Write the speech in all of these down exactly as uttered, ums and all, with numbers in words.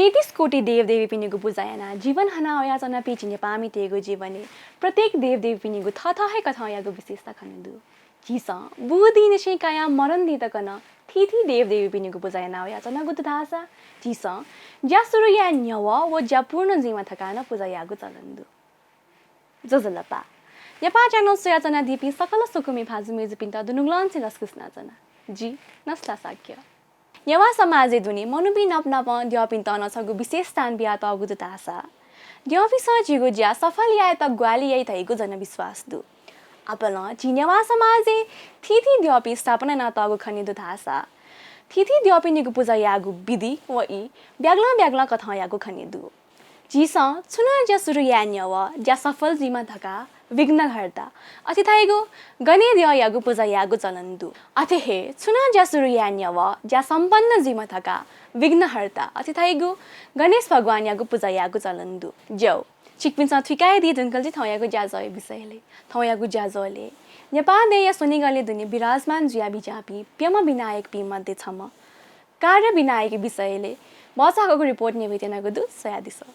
तेत्तिस कोटि देवदेवीपिनिगु पुजा यानाः जीवन हना वयाच्वनापिं झी नेपाःमितय्गु जीवनय् प्रत्येक देवदेवीपिनिगु थःथः हे कथंयागु विशेषता खने दु। झीसं बुदिंनिसें कयाः मरणदिं तक नं थीथी देवदेवीपिनिगु पुजा याना वयाच्वनागु दु धाःसा झीसं ज्या सुरु याये न्ह्यः व ज्या पूर्ण जुइमा धकाः नं पुजा यायेगु चलन दु। ज्वजलपा। नेपाः channel स्वयाच्वनादीपिं सकल स्वकुमि भाजु मय्जुपिन्त दुनुगलंनिसें लसकुस यानाच्वना। जि नसला शाक्य। नेवाः समाजय् दुने मनूपिं नापनापं द्यःपिन्त नं छगू विशेष स्थान बियातःगु दु धाःसा द्यःपिन्सं झीगु ज्या सफल यायेत ग्वाहालि याइ धइगु जनविश्वास दु। आपालं झी नेवाः समाजय् थीथी द्यःपिं स्थापना यानातःगु खने दु धाःसा थीथी द्यःपिनिगु पुजा यायेगु विधि व ई ब्यागलं ब्यागलं कथंयागु खने दु। झीसं छुं नं ज्या सुरु याये न्ह्यः ज्या सफल जुइमा धकाः विघ्नहर्ता अथे धाइगु गनेद्यःयागु पुजा यायेगु चलन दु। अथे हे छुं नं ज्या सुरु याये न्ह्यः ज्या सम्पन्न जुइमा धकाः विघ्नहर्ता अथे धाइगु गणेश भगवानयागु पुजा यायेगु चलन दु। ज्यू, छिकपिन्सं थुइकायेदी धुंकल जि थौंयागु ज्याझ्वःया विषयलय्। थौंयागु ज्याझ्वलय् नेपाः देय्या स्वनिगलय् दुने विराजमान जुया बिज्याःपिं प्यम्ह विनायकपिं मध्ये छम्ह कार्य विनायक विषयलय् भचा छकूगु report न्ह्यब्वयेत्यनागु दु, स्वयादिसँ।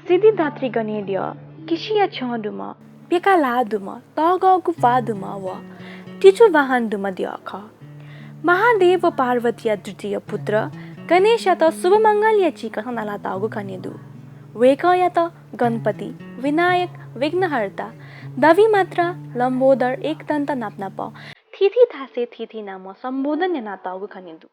सिद्धिदात्री गनेद्यः, किसिया छ्यं दुम्ह, प्यका ल्हाः दुम्ह, तःगःगु प्वाः दुम्ह व तिचु वाहन दुम्ह द्यः खः। महादेव व पार्वतीया द्वितीय पुत्र गणेशयात शुभमंगलया चिकसं नालातःगु खने दु। वय्कःयात गणपति, विनायक, विघ्नहर्ता, दविमात्रा, लम्बोदर, एकदन्त नापनापं थीथी थासय् थीथी नामं सम्बोधन यानातःगु खने दु।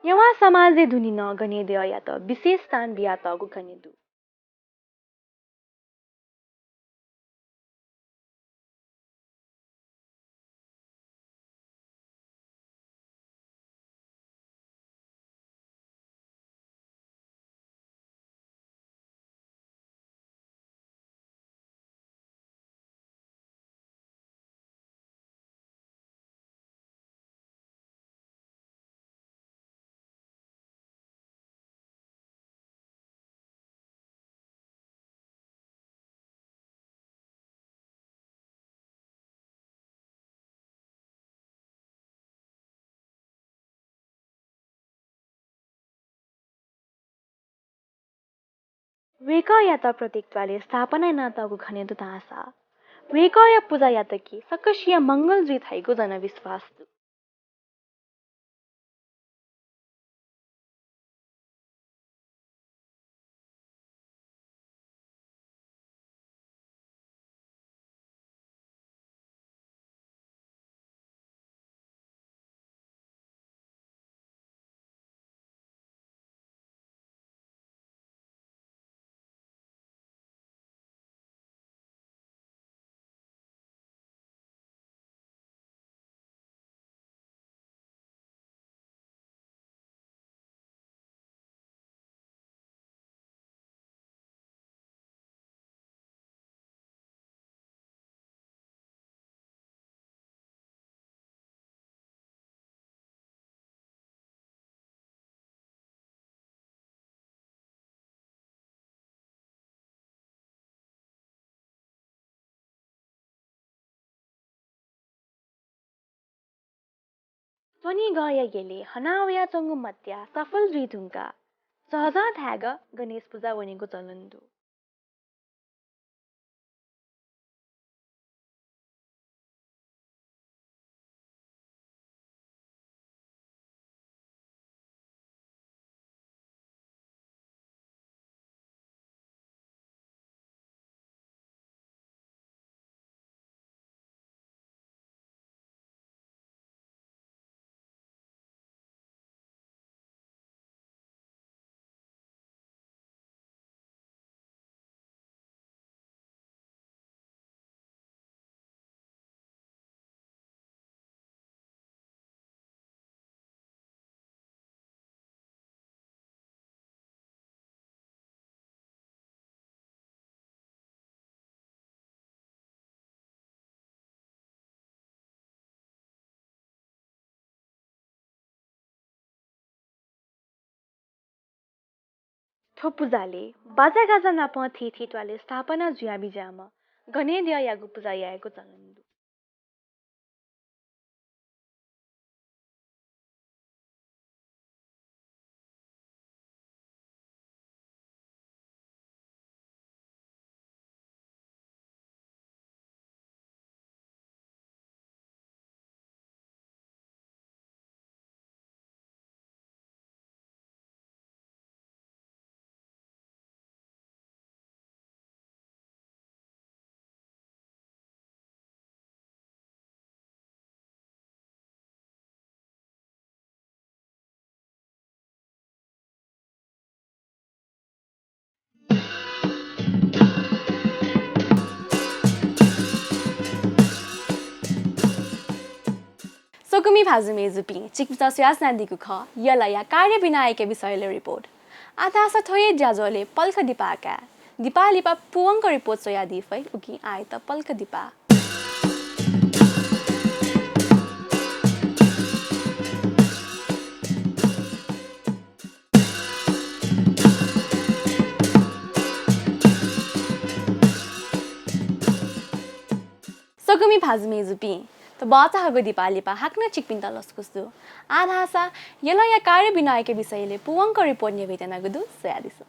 नेवाः समाजय् दुने नं गनेद्यःयात विशेष स्थान बियातःगु खने दु। वय्कःयात प्रत्येक त्वालय् स्थापना यानातःगु खने दु धाःसा वय्कःया पुजायात कि सकसिया मंगल जुइ धइगु जनविश्वास दु। स्वनिगःया यलय् हना वयाच्वंगु मत्या सफल जुइ धुंकाः सहजं धायेगः गणेश पुजा वनेगु चलन दु। थ्व पुजालय् बाजागाजा नाप थीथी त्वालय् स्थापना जुयाबिज्याःम्ह गणेद्यःयागु पुजा यायेगु चलन दु। स्वकुमि भाजु मय्‌जुपिं, छिकपिन्सं स्वयाच्वनादीगु खः यलया कार्य विनायक विषयलय् रिपोर्ट। आः धाःसा थ्व हे ज्याझ्वलय् पलख दिपाः काये। दिपाः लिपा पूवंक रिपोर्ट स्वयादी फइ, उकिं आः त पलख दिपाः। स्वकुमि भाजु मय्‌जुपिं, थ्व भचा हःगु दिपाः लिपा हाकनं छिकपिन्त लसकुस दु। आः धाःसा यलया कार्य विनायक विषयलय् पूवंक रिपोर्ट न्ह्यब्वये त्यनागु दु, स्वयादिसँ।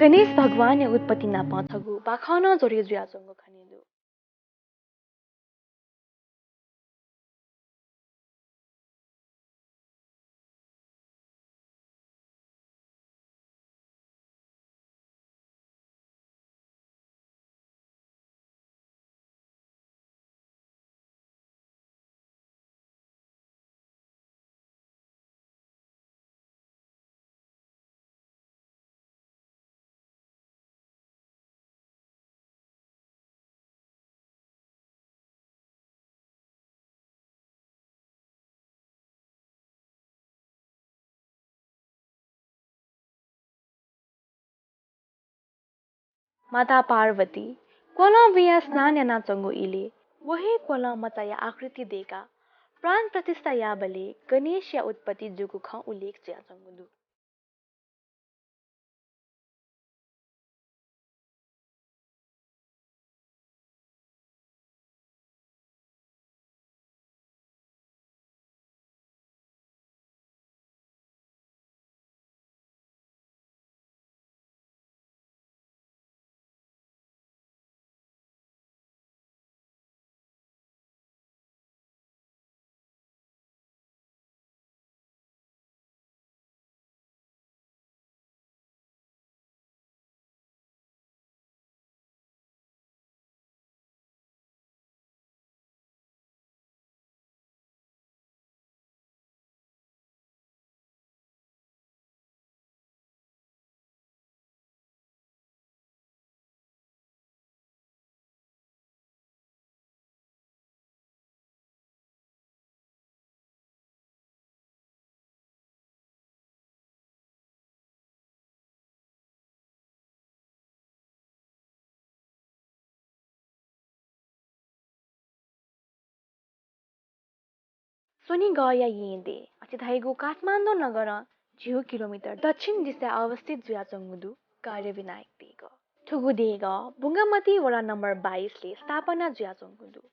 गणेश भगवानया उत्पत्ति नाप छगू बाखं नं जोडे जुयाच्वंगु खने दु। माता पार्वती क्वलं बुयाः स्नान यानाच्वंगु इलय् व हे क्वलं मचाया आकृति दय्काः प्राण प्रतिष्ठा याःबलय् गणेशया उत्पत्ति जूगु खँ उल्लेख जुयाच्वंगु दु। स्वनिगःया येँ देय्, अथे धइगु काठमाडौं नगरं झिगू किलोमिटर दक्षिण दिशाय् अवस्थित जुयाच्वंगु दु कार्य विनायक देगः। थुगु देगः बुंगमती वडा नम्बर बाइसले स्थापना जुयाच्वंगु दु।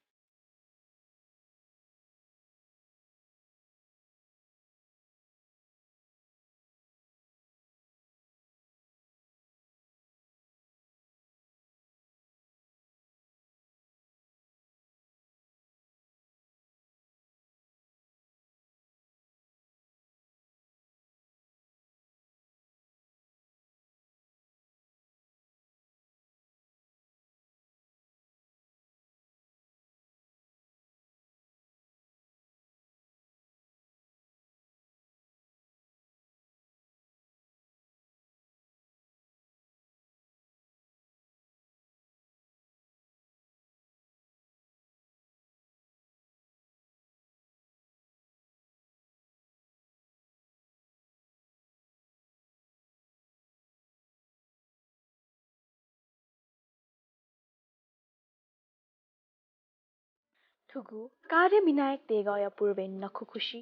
थुगु कार्य विनायक देगःया पूर्वय् नखुखुसी,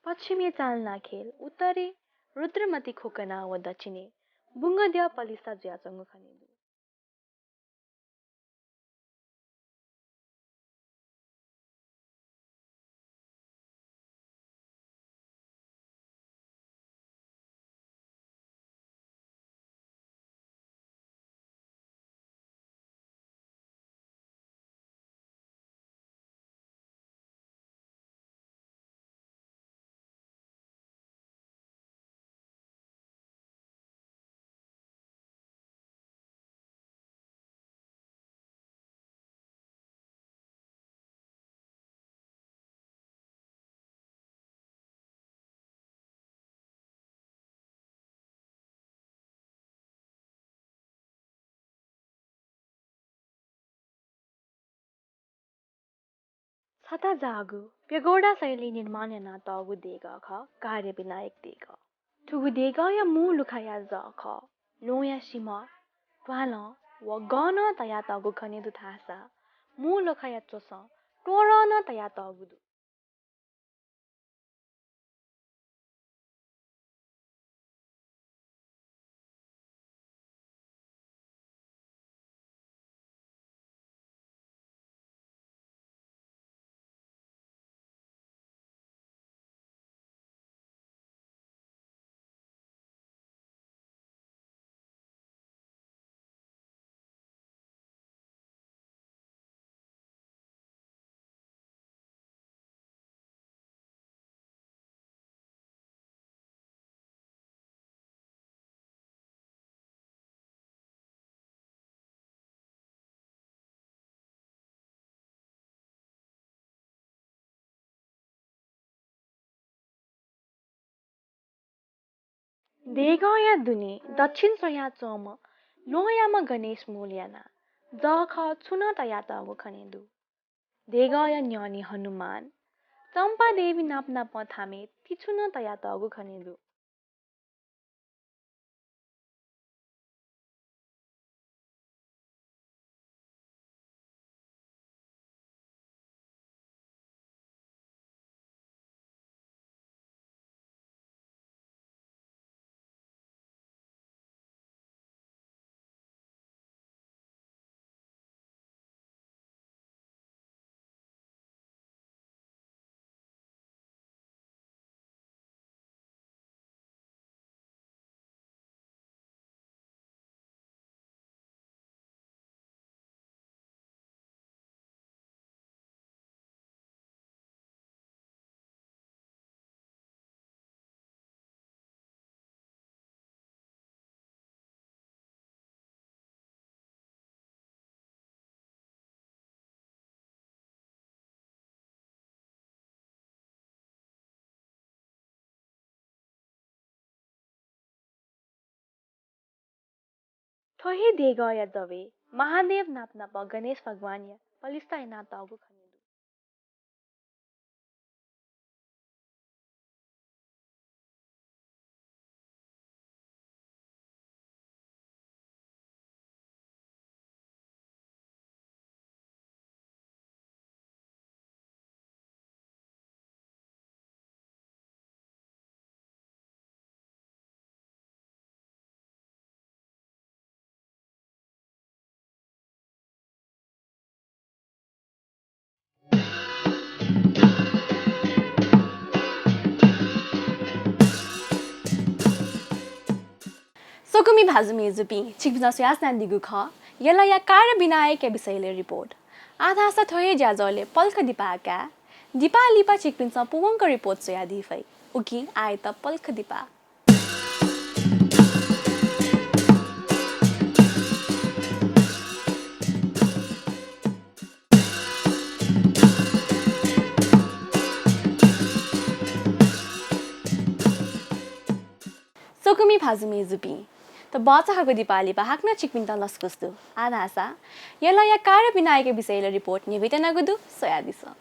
पश्चिमय् चालनाखेल, उत्तरय् रुद्रमती खोकना व दक्षिणय् बुंगद्यः पलिस्था जुयाच्वंगु खने दु। छता जाःगु प्यगोडा शैली निर्माण यानातःगु देगः खः कार्य विनायक देगः। थुगु देगःया मू लुखाया जः खः ल्वहंया सिमा, प्वालं व गहनं तयातःगु खने दु धाःसा मू लुखाया च्वसं तोरणं तयातःगु दु। देगःया दुने दक्षिण स्वयाच्वंम्ह ल्वहंयाम्ह गणेश मूल यानाः जःखः छुं नं तयातःगु खने दु। देगःया न्ह्यःने हनुमान, चम्पा देवी नाप नापं थामे तिछुं नं तयातःगु खने दु। थ्व हे देगःया जवय् महादेव नाप नाप गणेश भगवानया पलिस्था यानातःगु खने दु। स्वकुमि भाजु मय्‌जुपिं, छिकपिन्सं स्वयाच्वनादीगु खः यलया कार्य विनायकया विषयलय् रिपोर्ट। आः धाःसा थ्व हे ज्याझ्वलय् पलख दिपाः काये। दिपाः लिपा छिकपिन्सं पूवंक रिपोर्ट स्वयादी फइ। उकिं आःयात पलख दिपाः। स्वकुमि भाजु मय्‌जुपिं, थ्व भचा हःगु दिपाः लिपा हाकनं छिकपिन्त लसकुस दु। आः धाःसा यलया कार्य विनायकया विषयलय् रिपोर्ट न्ह्यब्वयेत्यनागु दु, स्वयादिसँ।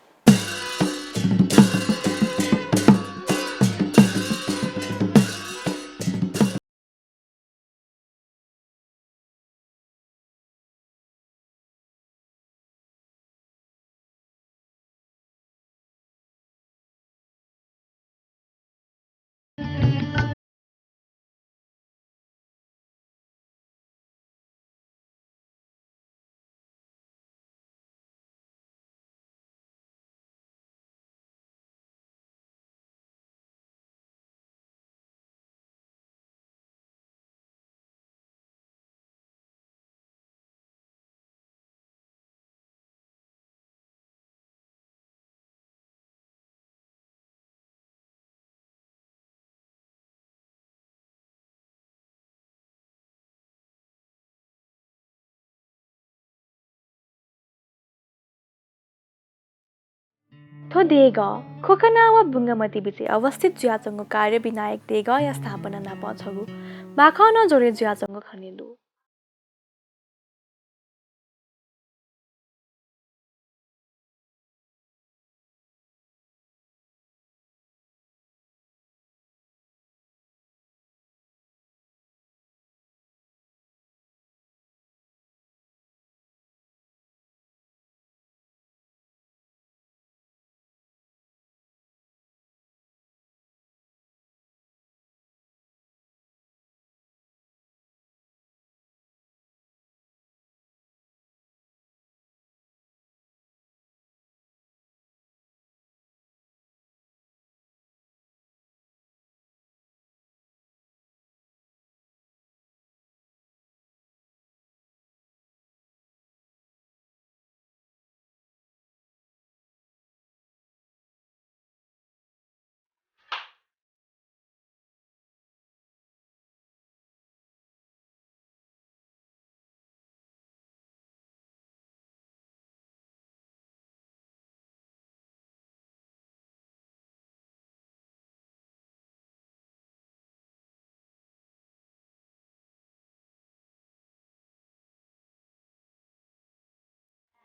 थ्व देगः खोकना व बुंगमती बिचय् अवस्थित जुयाच्वंगु कार्य विनायक देगःया स्थापना नाप छगू बाखं नं जोडे जुयाच्वंगु खने दु।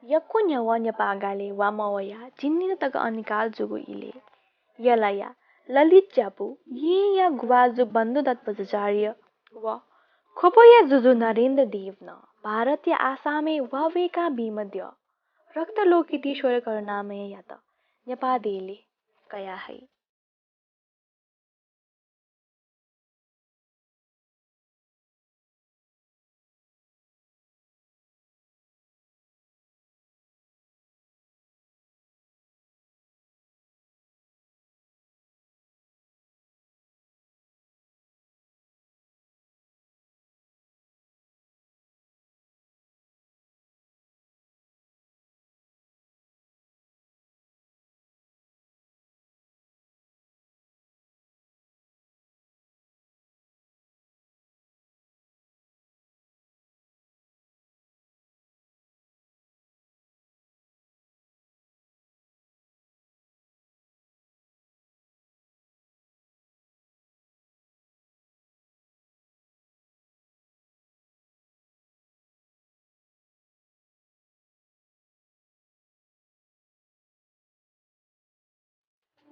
यक्व न्ह्यवः नेपाः गालय् वा मवयाः झिंनिदँ तक अनिकाल जूगु इलय् यलया ललित ज्यापु येँया गुभाजु बन्धु दत्त बज्राचार्य व ख्वपया जुजु नरेन्द्र देव नं भारतया आसामय् वा वय्‌काः बीम्ह द्यः रक्त लोकितेश्वर करुणामययात नेपाः देय्‌लय् कयाः हइ।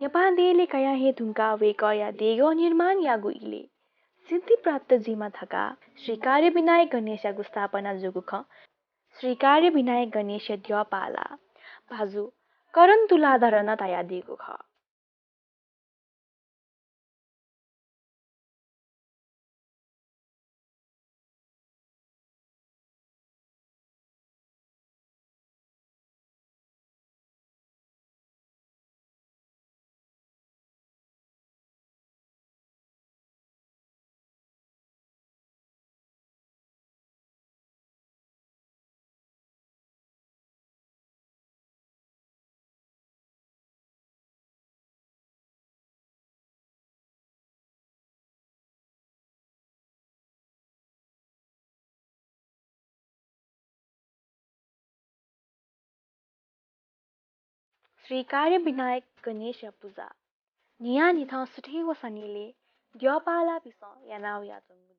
नेपाः देय्‌लय् कयाः हे धुंकाः वय्‌कःया देगः निर्माण याःगु इलय् सिद्धि प्राप्त जुइमा धकाः श्री कार्य विनायक गणेशयागु स्थापना जूगु खँ श्री कार्य विनायक गणेशया द्यःपाला भाजु करण तुलाधरं नं धयादीगु खः। श्री कार्य विनायक गणेशया पुजा न्हियान्हिथं सुथय् व सनिलय् द्यःपालापिन्सं याना वयाच्वंगु दु।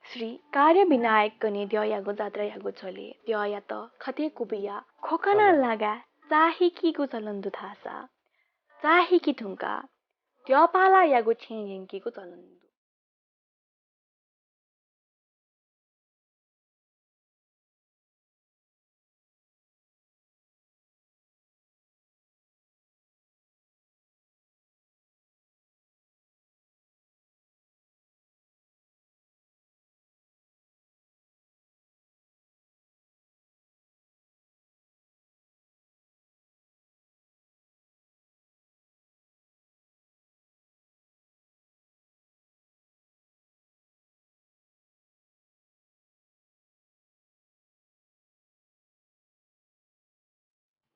श्री कार्य विनायक गणेद्यःयागु जात्रायागु झ्वलय् द्यःयात खतय् कुबिया खोकना लागाय् चाःहिकीगु चलन दु धाःसा, चाःहिकी धुंकाः द्यःपालायागु छेँ यंकीगु चलन दु।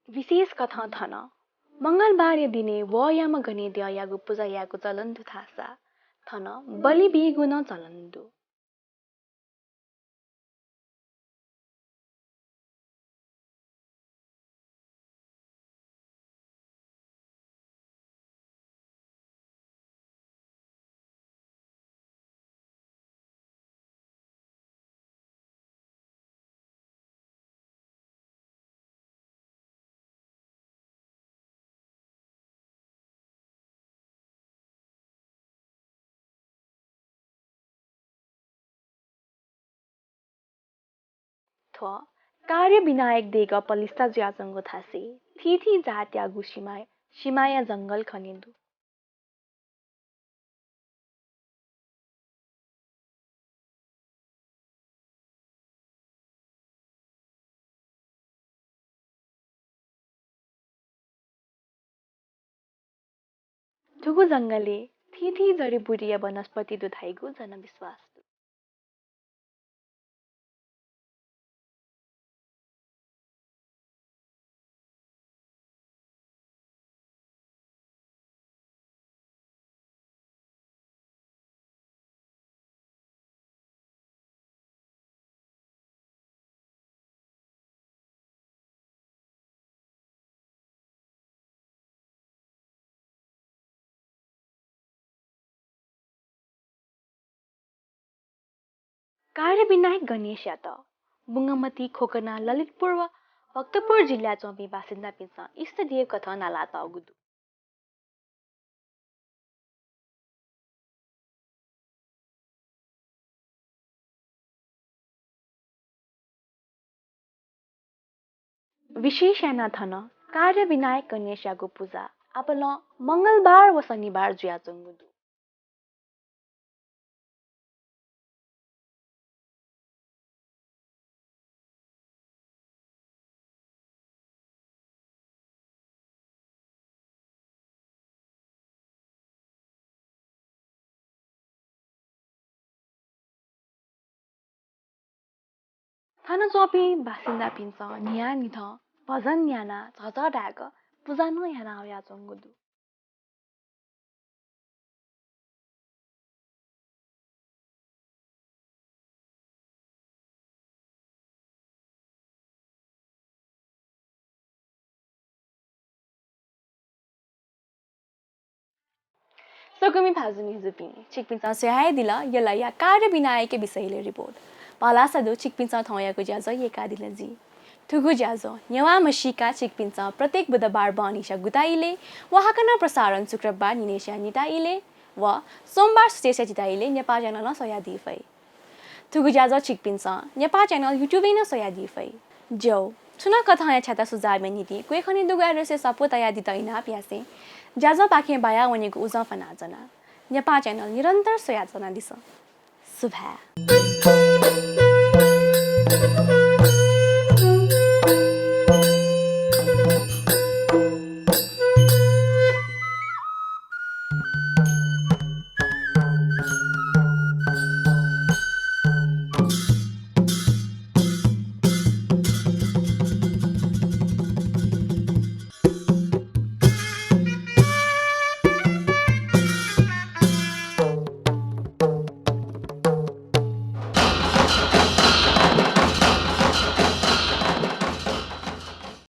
विशेष कथं थन मंगलबारया दिनय् वःयाम्ह गणेद्यःयागु पुजा यायेगु चलन दु धाःसा थन बलि बीगु नं चलन दु। थ्व कार्य विनायक देगः पलिस्था जुयाच्वंगु थासय् थीथी जातयागु सिमा, सिमाया जंगल खने दु। थुगु जंगलय् थीथी जडीबुडीया वनस्पति दु धाइगु जनविश्वास दु। कार्य विनायक गणेशयात बुंगमती, खोकना, ललितपुर व भक्तपुर जिल्लाय् च्वंपिं बासिन्दापिन्सं इष्टदेव कथं नालातःगु दु। विशेष यानाः थन कार्य विनायक गणेशयागु पुजा आपालं मंगलबार व शनिबार जुयाच्वंगु दु। थन च्वंपिं बासिन्दापिन्सं न्हियान्हिथं भजन यानाः झःझः धायेक पुजा नं याना वयाच्वंगु दु। स्वकुमि भाजु मय्जुपिं, छिकपिन्सं स्वयादिल यलया कार्य विनायकया विषयलय् रिपोर्ट। भलसा दु छिकपिन्सं थौंयागु ज्याझ्वः यय्कादिल जुइ। थुगु ज्याझ्वः नेवाः म्हसीका छिकपिन्सं प्रत्येक बुधबार बहनिसिया गुता इलय् व हाकनं प्रसारण शुक्रबार न्हिनय्सिया निता इलय् व सोमबार सुथय्सिया तिता इलय् नेपाः च्यानलं स्वयादी फइ। थुगु ज्याझ्वः छिकपिन्सं नेपाः च्यानल YouTube-य् नं स्वयादी फइ। ज्यू, छुं नं कथंया छ्याता सुझावया निंतिं क्वय् खनेदुगु address-य् स्वापू तयादीत इनाप यासें ज्याझ्वःपाखें बाया वनेगु उजं फ्वनाच्वना। नेपाः channel निरन्तर स्वयाच्वनादिसँ। सुभाय्।